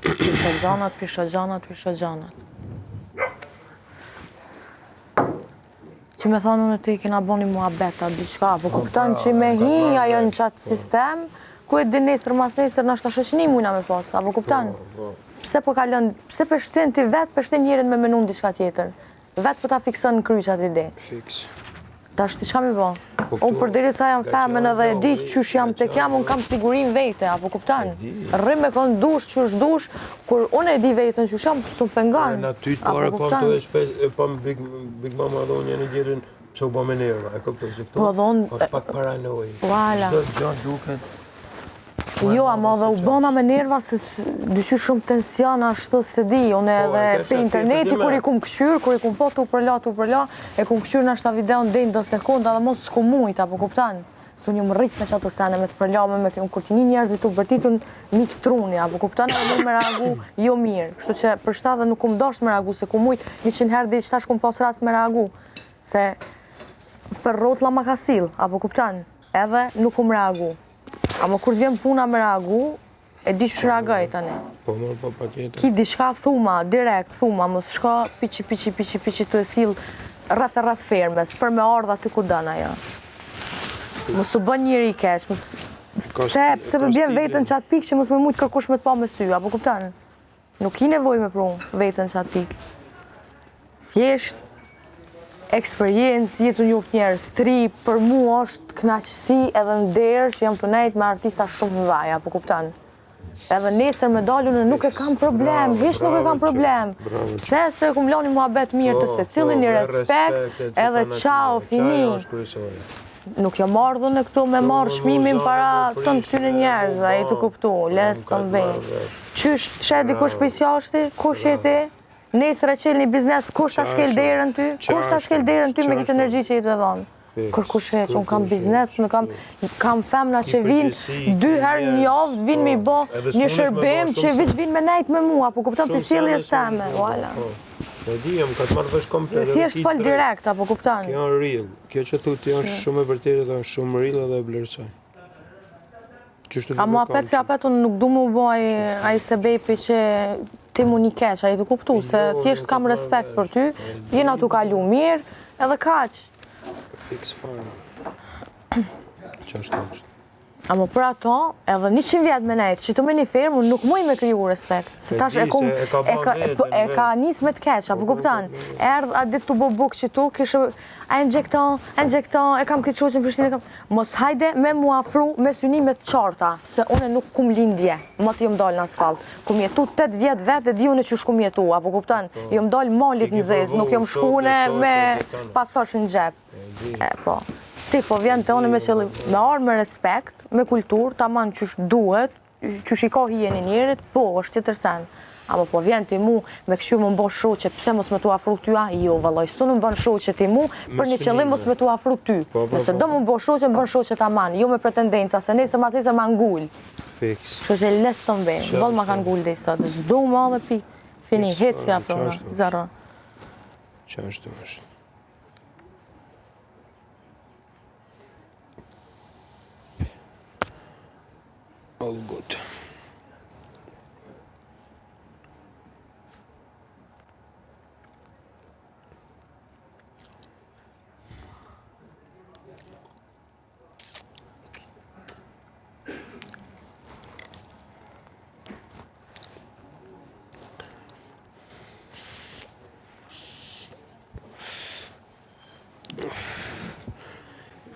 Pisho gjanat, pisho gjanat, pisho gjanat. Që me thonë unë e ti kena bo një muhabet, a diçka, po po kupton që me hi ajo në qatë po. sistem, ku e di nesër, mas nesër, nashta shoqni mujna me pas, apo kupton? Po, pse po kalon, pse pe shtin ti vetë, pe shtin njerin me menu diçka tjetër? Vetë po ta fikson në kry qatë ide. Fiks. Tash ti çka mi bo? Po unë përderisa jam femën edhe e di qysh jam tek jam, unë kam siguri n'vete, apo kupton? Rri me kon dush, qysh dush, kur unë e di veten qysh jam, s'më pengon. Na ty të parë po të e shpes, e pam Big, Big Mama dhe unë njëri tjetrin, pse u bë me nerva, e kuptoj se këtu. Po dhe unë është pak paranojë. Voilà. Çdo gjë duket Jo, ama dhe u bëna me nerva se dyqy shumë tension ashtu se di, unë po, edhe pe interneti kur i kum këqyr, kur i kum po tu përla, tu përla, e kum këqyr nashta videon deri do sekunda dhe mos s'kum mujt, apo kupton? Se unë jam rrit me qato sene, me të përla, me me kur t'i ni njerëzit tu bërtitun, m'ik truni, apo kupton edhe mu me reagu jo mirë. Kështu që për qata dhe nuk kum dasht me reagu, se kum mujt, 100 herë dhe qetash kum pas rast me reagu, se për rrotlla ma ka sill, apo kupton? Edhe nuk kum reagu. Ama kur vjen puna me reagu, e di qysh reagoj tani. Po, më po, patjetër. Ki diçka thuma, direkt thuma, mos shko piqi, piqi, piqi, piqi tu e sill rreth e rreth fermes, për me ardhë aty ku don ajo. Mos u bën njeri i keq, mos... Pse, pse po bjen veten qatë pikë që mos me mujtë kërkush me të pa me sy, apo kupton? Nuk ki nevojë me pru veten qatë pikë. Thjesht, eksperiencë, je tu njoft njerëz t'ri, për mu është knaqësi edhe nder që jam tu nejt me artista shumë mëdhaj, apo kupton? Edhe nesër me dalë unë nuk e kam problem, hiç nuk e kam problem. Pse se kum lon një muhabet mirë të po, secilin, po, një respekt, edhe ciao, fini. Nuk jam ardhur unë këtu me marrë çmimin para të këtyne njerëzve, a je tu kuptu, le s'të më vej. Qysh të sheh dikush prej jashti, kush je ti? Nesër e çel një biznes, kush ta shkel derën ty? Kush ta shkel derën ty me këtë energji që je tu e dhonë? Kërkush hiç, unë kam biznes, unë kam, kam femna që vinë dy herë në javë, vinë me i bo një shërbim që veç vinë me nejt me mua, po kupton prej sjelljes teme, voilà. Po, e di, jam ka të marrë vesh komplet. Thjesht fol direkt, apo kupton? Kjo është real, kjo që thu ti është shumë e vërtetë dhe është shumë real edhe e vlerësoj. Ama apet se apet unë nuk du mu bo ai sebepi që ti mu ni keq, a je tu kuptu, se jo, thjesht kam respekt për ty, jena tu kalu mirë, edhe kaq. Fiks fare. Qashtu është. Ama për ato, edhe 100 vjet me nejtë, qitu me një fermë, unë nuk muj me kriju respekt. Se tash e kum, e ka, po, e ka nis me të keq, apo po, kupton? Po, Erdh atë ditë tu bo bukë qitu, kishë, a e ngjekto, e ngjekto, e kam këtë shoqen Prishtinë, e kam... Mos hajde me mu afru me synime të qarta, se une nuk kum lind dje, moti jom dalë në asfalt. Kum jetu 8 vjet vetë e di une qysh kum jetu, apo kupton? Po. Jom dalë malit në zezë, nuk jom shku une me pasosh në xhep. E, po. Ti po vjen te une me qëllim, me ardhë me respekt, me kulturë, taman qysh duhet, qysh i ka hije një njerit, po, është tjetër sen. Ama po vjen ti mu me kqyr me m'bo shoqe, pse mos me t'u afru ty a? Jo, vëlloj, s'un më bën shoqe ti mu, për një qëllim mos me t'u afru ty. Po, po, Nëse po, do më bo shoqe, më bën shoqe taman, jo me pretendenca, se nesër mas nesër ma ngul. Fiks. Kështu që le s'të më bejnë, boll ma kanë ngul deri sot, s'du më dhe pikë. Fini, hiç s'i afrohna, zero. Qashtu është. All good.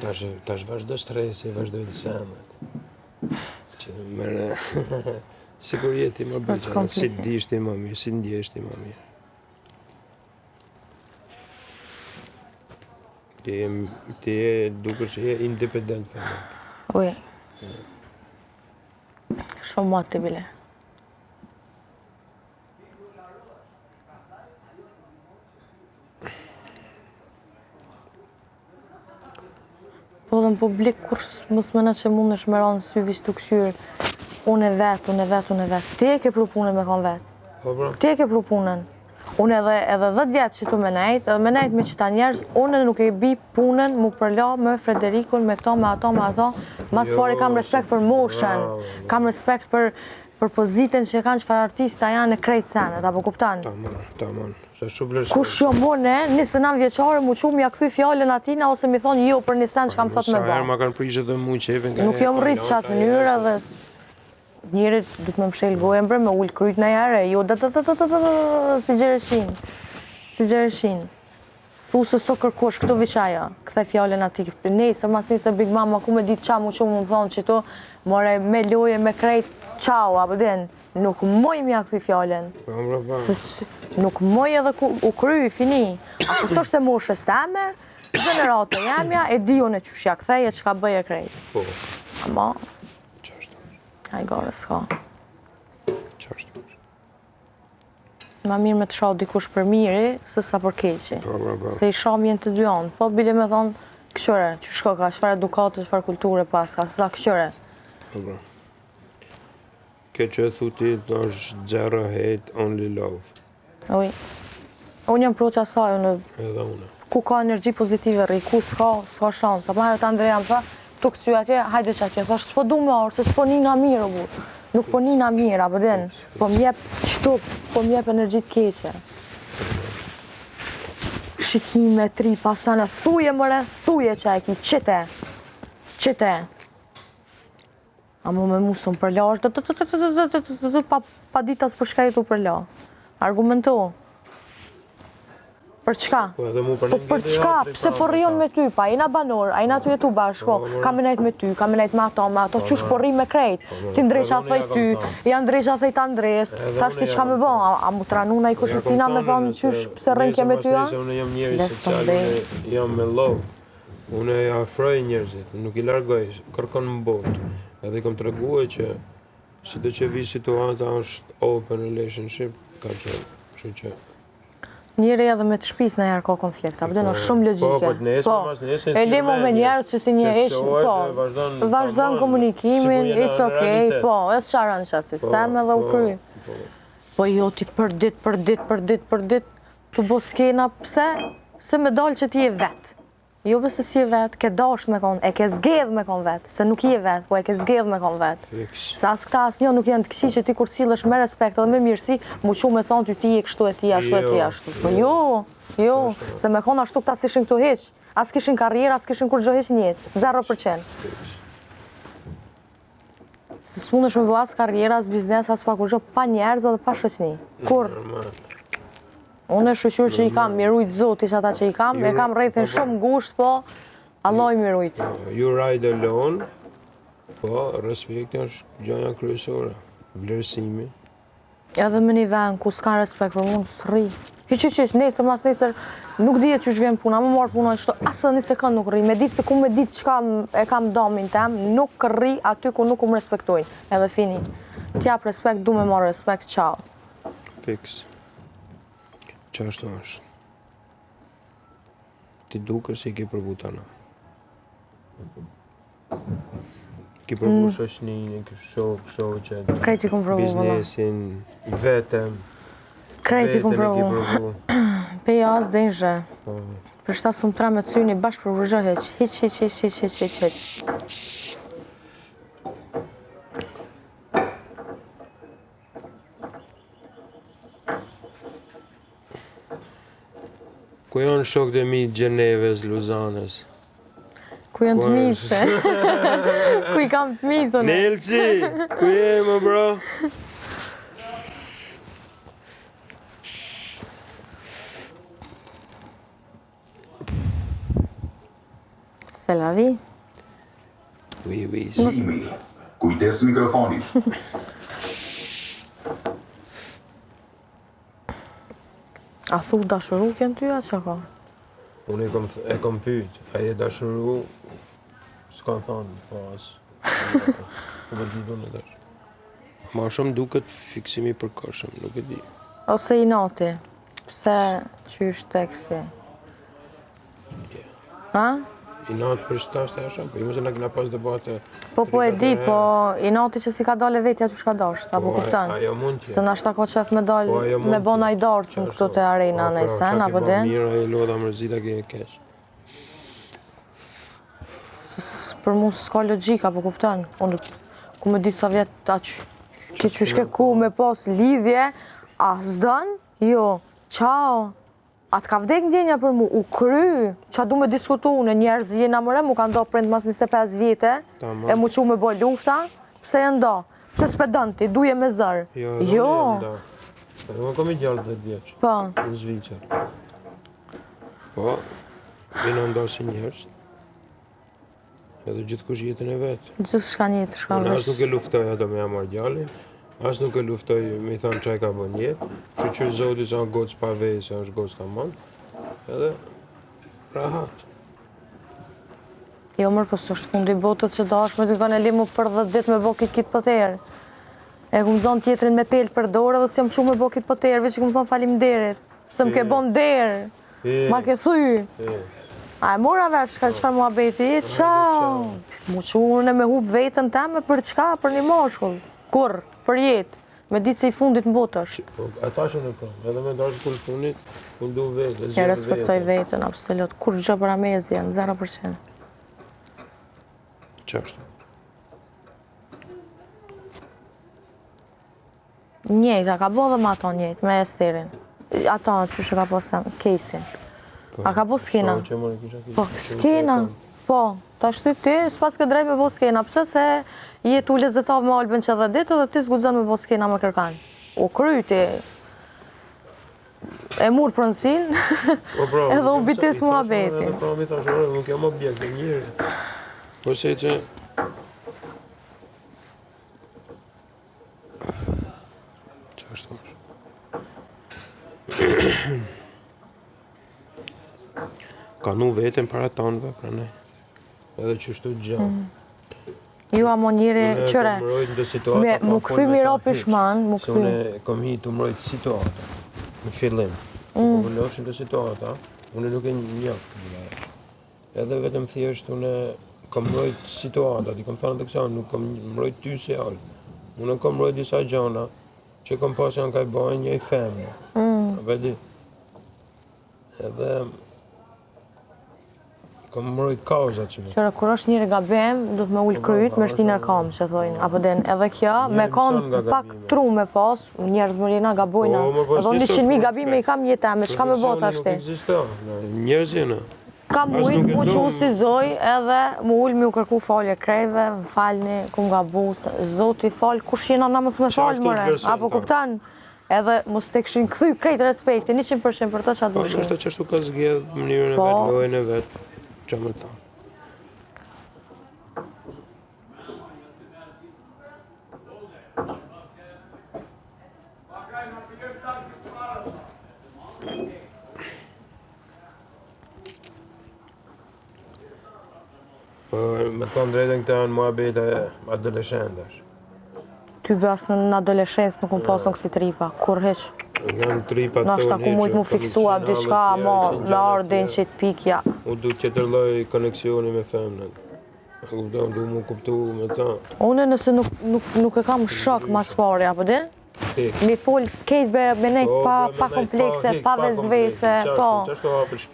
Tash, tash vazhdo stresi, vazhdojnë senet. Që mërë, sikur je ti më bëgja, si dish ti më mirë, si ndjesh ti më mirë. Ti je, ti je duke që je independent femër. Ui. Shumë mati bile. Po dhe në publik kur mos meno që mundesh me ra në sy veç tu kqyrë, unë e vetë, unë e vetë, unë e vetë. Ti e ke pru punën me konë vetë. Po, po. Ti e ke pru punën. Unë edhe edhe 10 vjet qitu me nejt, edhe me nejt me qita njerëz, unë nuk e bi punën mu përla me Frederikun, me këto, me ato, me ato. Mas Jo, pari kam respekt për moshën, kam respekt për. Për pozitën që kanë çfarë artista janë e krejt senet, apo kupton? Tamam, tamam. Se shumë vlerësoj. Kush jom unë, 29 vjeçare, mu çu m'ja kthy fjalën atina ose mi thonë jo për një sen që kam thot me Sa ba. herë ma kanë prishë edhe mu qefin Nuk jom rrit qatë mënyrë edhe njëri duhet me mshel gojën bre, me ul kryt në herë, jo da da da da da da da si gjereshin. Si gjereshin. Thu se s'o kërkush, këtu veç ajo, kthe fjalën atij, nesër, mas nesër Big Mama, ku me ditë qa mu çu me më thonë qitu, more me loje, me krejt, qau, apo din, nuk muj m'ja kthy fjalën. Po, po, po. Se nuk muj edhe ku u kry, fini. A kupton është e moshës teme, gjenerate jemja, e di unë qysh ja kthej e çka bëj e krejt. Po. Ama, Qashtu. Hajgare s'ka. Qashtu. Ma mirë me të sha dikush për miri, se sa për keqi. Po, po, po. Se i sha vjen të dy anë. Po, bile me thonë, kqyre, që shko ka, çfarë edukate, çfarë kulture pas ka, se sa kqyre. Po, po. Kjo që e thu ti, është zero hate, only love. Uj. Unë jam pro qasaj, unë... Edhe unë. Ku ka energji pozitive rri, ku s'ka, s'ka shansë. Apo herët Andrea më tha, tu këcy atje, hajde që atje. Thash, s'po du me ardhë, se s'po nina mirë, o burë. Nuk po nina mirë, apo din. Po m'jep qëtu, po m'jep energji të keqe. Shikime, tri, pasana, thuje more, thuje që e ki, qite, qite. Amo me mu s'më përla, është pa, pa ditë as për çka je tu përla. Argumento. Për çka? Po edhe mu për Po për çka? Pse po rri unë me ty? Pa jena banor, a jena tu jetu bashkë, po, po kam me nejt me ty, kam me nejt me ato, me ato, qysh po rri me krejt. Ti ndreqa thej ty, ja ndreqa thej të Andres, tash ti çka me bo, a mu tranu naj kush tina me thonë qysh pse rrin ke me ty, a? Unë jam njeri Les të social, mbej. unë jam me love. Unë e afroj njerëzit, nuk i largoj, kërkon në botë. Edhe i kam tregue që si do që vi situata është open relationship, ka qenë, kështu që Njeri edhe me të shpisë në herë ka konflikt, apo dhe në shumë logjike. Po, po, të nesër, mas nesër, E lemo me njerëz që si një ish, po, vazhdon komunikimin, it's okay, po, e sqaron qatë sistem edhe u po, kry. Po, po jo ti për dit, për dit, për dit, për dit, tu bo skena, pse? Se me dalë që ti je vetë. Jo pse si je vetë, ke dasht me konë, e ke zgedh me konë vetë, se nuk je vetë, po e ke zgedh me konë vetë. Se as këta as një nuk janë të këqij që ti kur sillesh me respekt edhe me mirësi, mu çu me thonë ty ti je kështu e ti ashtu e ti Jo, ashtu. Po jo, jo, se me konë ashtu këta s'ishin këtu hiç. As kishin karrierë, as kishin kurgjo hiç në jetë. 0%. Se s'mundesh me bo as karrierë, as biznes, as pa kurgjo, pa njerëz edhe pa shoqni. Kur? Unë e shyqyr që i kam, mi rujt zoti që ata që i kam, e kam rrethin shumë ngusht, po Allah i mi rujt. You ride alone, po respekti është gjëja kryesore, vlerësimi. Edhe me një vend ku s'ka respekt për unë, s'rri. Hiç, hiç, hiç, nesër, mas nesër, nuk dihet qysh vjen puna, më marrë puna qëto, as edhe një sekond nuk rri, me ditë se ku me ditë çka e kam damin tem, nuk rri aty ku nuk më respektojnë, edhe fini. T'jap respekt, du me marrë respekt, ciao. Fiks. Qashtu është? Ti duke si ke provu të na. Ke provu mm. shoqninë, ke shok, shoqet, Krejt i kom provu, valla. Biznesin, vetëm. Krejt i kom provu. provu. Pe as dhe në zhe. Po. Për shta s'më tra me cyni bashkë për vërgjë hiq. Hiq, hiq, hiq, hiq, hiq, hiq, hiq. Ku janë shokët e mi Gjenevës, Luzanës? Ku janë të mitë se? Ku i kam të mitë unë? Nelci, ku je më bro? C'est la vie. Oui, oui. Jimmy, kujdes mikrofonin. A thu dashuru kënë ty, a që ka? Unë e kom, e kom pyet, a je dashuru? S'ka thonë, po as. Po më di unë tash. Ma shumë duket fiksimi i përkohshëm, nuk e di. Ose inati. Pse qysh teksi? Ha? Inat për shtash të ashtë, po i se na kena pas debate. Po po e di, po inati që si ka dalë vetja që shka dasht, apo Po, kupton? ajo mund t'jetë. Se nashta ka qef me dal, Po, ajo mund me bo t'jetë. naj darsëm këtu te arena Po, në pra, sen, qa apo ke di? ba Mirë, ajo lodha mërzita ke keq. Se s- për mu s'ka logjik, apo kupton? Unë ku me ditë sa vjet aq. Ki qysh ke ku me pas lidhje, a s'don? Jo. Ciao. A të ka vdek ndjenja për mu? U kry. Ça du me diskutu unë, njerëz jena more, mu kanë nda prindt mas 25 vjete, e mu çu me bo lufta, pse janë nda? Pse s'pe don ti, duje me zor? Jo, edhe jo. unë jam nda. Edhe unë kam një djalë 10 vjeç. Po. Në Zvicër. Po, jena nda si njerëz. Edhe gjithkush jetën e vet. Gjithçka një jetë, shka Unë as nuk e luftoj ato me ja marrë djalin, as nuk e luftoj me i thonë çka ka bën jetë. Shyqyr Zotit se është gocë pa vej, se është gocë tamam. Edhe rahat. Jo mër, po s'është fundi i botës që dash me dikon e li mu për 10 ditë me bo kit kit poter. E kum zonë tjetrin me pel për dorë dhe s'jam çu me bo kit poter, veç i kum thonë faleminderit. Se më ke bo nder. Ma ke thy. A e mora vesh, ka çfarë muhabeti, e ciao. Mu çu unë me hup veten teme për çka, për një mashkull. Kurr, për jetë. Me ditë se i fundit në botë është. Po, e thashë unë po, edhe me dashë kur fundit, unë du vetë, e E zgjedh veten. respektoj veten, absolut. Kurrgjë për amezjen, 0%. Qashtu? Njëjtë, a ka bo dhe me ato njëjtë, me Esterin. Ato, qysh e ka pas Kejsin. Po, A ka bo skena? Po, skena, po, tash ti ti, s'paske drejt me bo skena, pse se je tu lezetav me Albën që dhe ditë dhe ti s'guxon me bo skena me kërkan. U kry ti, e mur pronësin, po, pra, edhe u bitis muhabeti. Edhe pra, mi thashë, nuk jam objekt e njeri. Po se që Qashtu është? Ka nu veten para tanëve, pra ne. Edhe qështu gjë. Mm. Ju a mo njeri, qyre, me mu kthy mi ra pishman, mu kthy. Se unë kom hi të mrojt situata, në fillim. Mm. Po më të situata, unë nuk e njoh këtë Edhe vetëm thjesht unë kom mbrojt situatat, i kom thënë edhe kësaj, nuk kom mbrojt ty si Alb. Unë kom mbrojt disa gjana që kom pas janë ka i bajnë një femër. Mm. A di. Edhe kom mbrojt kauzat që Qyre, kur është njeri gabim, do të me ulë po, kryt, me shti nër kamë, që thojnë. Apo den, edhe kjo, me konë pak tru me pas, njerëz më rina gabojna. Po, edhe unë 100.000 gabime i kam n'jetë, me çka me bo tash ti? Nuk ekziston, njerëz jena. Kam mujt mu çu si zoj edhe mu ul me u kërku falje krejve, më falni, kum gabu, zoti fal, kush jena na mos me fal more, apo kupton? Edhe mos të kishin kthy krejt respektin, 100% për të ça Po, dushin. ndoshta qashtu ka zgjedh mënyrën e Po. vet, lojën e vet, ça me thonë. Po, me thonë drejtën këta janë muhabete adoleshentash. Ty be as në adoleshencë nuk kom pasë kësi tripa, kur hiç. Janë tripa tonë Nashta ku mujtë mu fiksua diçka, mo me ardhë në qitë pikja. U du tjetër lloj koneksioni me femnën. A kupton, du mu kuptu me ta. Unë nëse nuk, nuk, nuk e kam shok mas pari, apo din? Mi fol kejt be me nejt Po, pa, pa komplekse, pa vezvese, po.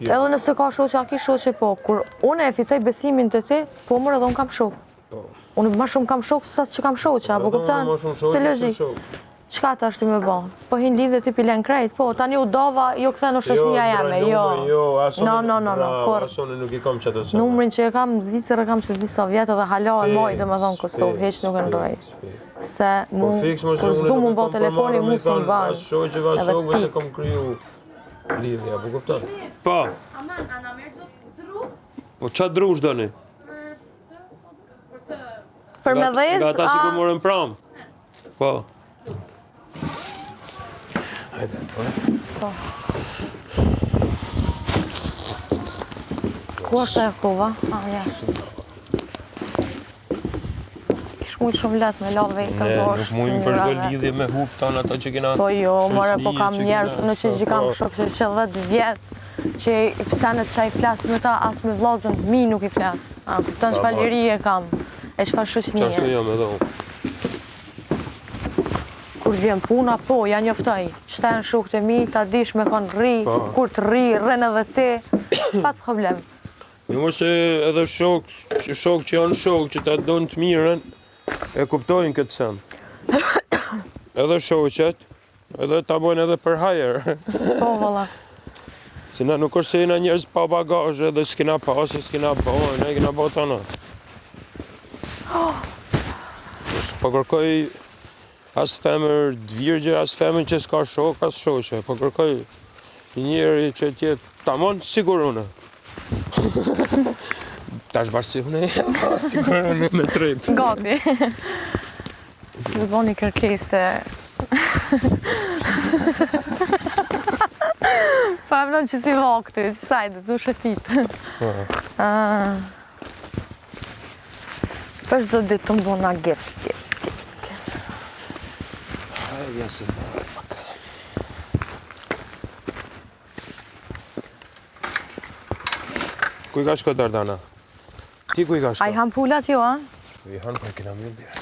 Edhe nëse ka shoqe, a ki shoqe, po. Kur unë e fitoj besimin te ti, po mërë edhe unë kam shok. Po. Unë ma shumë kam shok, sa që kam shoqe, apo kupton? Se logjik. Çka tash ti me bo? Po hin lidhje ti pi len krejt, po tani u dova, jo kthen në shoqënia jeme, jo. Jo, as No, no, no, no, kurr. As unë nuk i kam qato sene. Numrin që e kam në Zvicër e kam që s'di sa vjet edhe hala e maj, domethënë Kosovë, hiç nuk e ndroj. Se po mu, kur s'du mu bo telefoni, mu s'më ban. As shoqe, as shokëve se kom kriju lidhja, po kupton? Po. Aman, a na merr dot dru? Po ça drush doni? Për të Për me dhez, Nga ata që a... morën pram. Po. Hajde, po. Po. Ku është ajo kova? Ah, jashtë. Kish mujtë shumë lehtë me la vetën, Ne, po nuk është mujmë për mënyra çdo vet. lidhje me hup tanë ato që kena Po jo, more, po shoqni, kam që njerëz, kena- unë që që kam Po. shok që që 10 vjet, që i senet që i flas me ta, as me vllazën mi nuk i flas. A kupton çfarë po. lirie kam, e çfarë shoqnie. Qashtu jam edhe unë. Kur vjen puna, po, ja njoftoj. Qëta janë shokët e mi, ta dish me kon rri, Po. kur të rri, rren edhe ti, pa problem. Jo më se edhe shok, shok që janë shok, që ta donë të mirën, e kuptojnë këtë sen. Edhe shoqet, edhe ta bojnë edhe për hajër. Po, valla. Se na nuk është se jena njerëz pa bagazhe dhe s'kena pas e s'kena bo, ne kena bo tana. Oh. Po kërkoj as femër të virgjër, as femër që s'ka shok, as shoqe. Po kërkoj një njeri që të jetë tamon sikur unë. Tash bashkë si unë, sikur unë me trip. Gati. Të bëni kërkesë të... Pa e vënon që si vakti, saj, dhe të shëtit. Ah. Për çdo ditë të më bona gips, gips, gips, gips. Yes, motherfucker. Ku i ka shko Dardana? Ti ku i ka shko? A i han pulat jo, a? I han, po e kena mirë bjerë.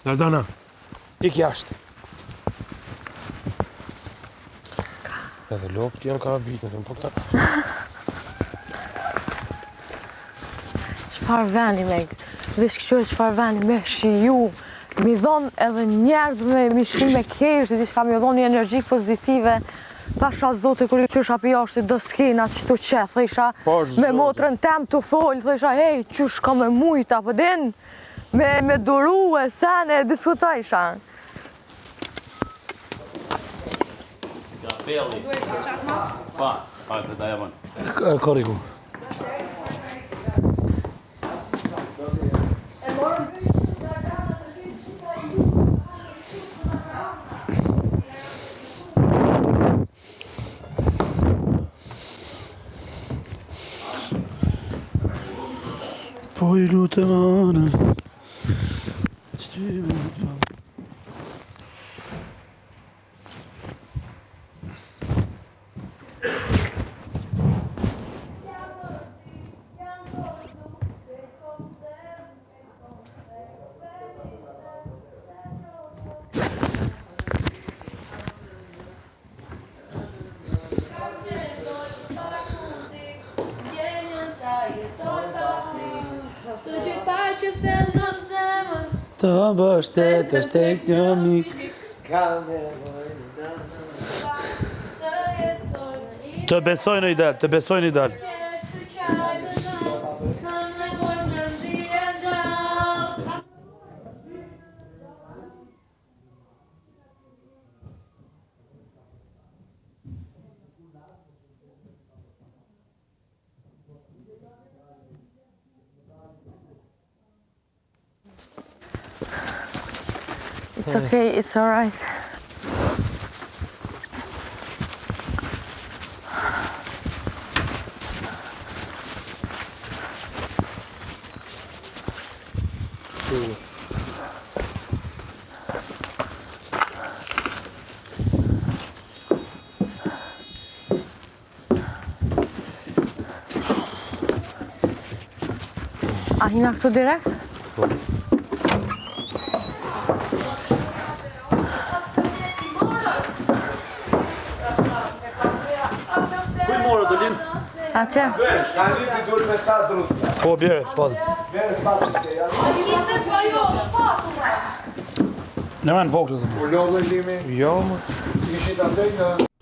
Dardana, ik jashtë. Edhe lopët janë ka bitë, në po këta. Çfarë veni me, veç këqyre çfarë veni me shiju, mi dhonë edhe njerëz me mi shti me kesh, dhe diçka mi dhonë një energji pozitive, pasha zotin kur i kqyrsha pi jashtë do skena që tu qeth, thësha me motrën tem tu folë, thësha hej, qysh ka me mujtë, apo din, me, me duru e sene, e diskutojsha. Pa, pa, të ta jepën. Korriku. Po i lutem anën Të mbështetesh tek një mik Të besoj në ideal, të besoj në ideal. It's okay, it's alright. A hina këtu direkt? Po. Ku i morët, Olin? Atje. Tani ti duhet me qa drut. Po, bjere, s'pat. Bjere s'pat që te janë. Në me në vokë të U lodhë limi? Jo, më. Ishit atë në...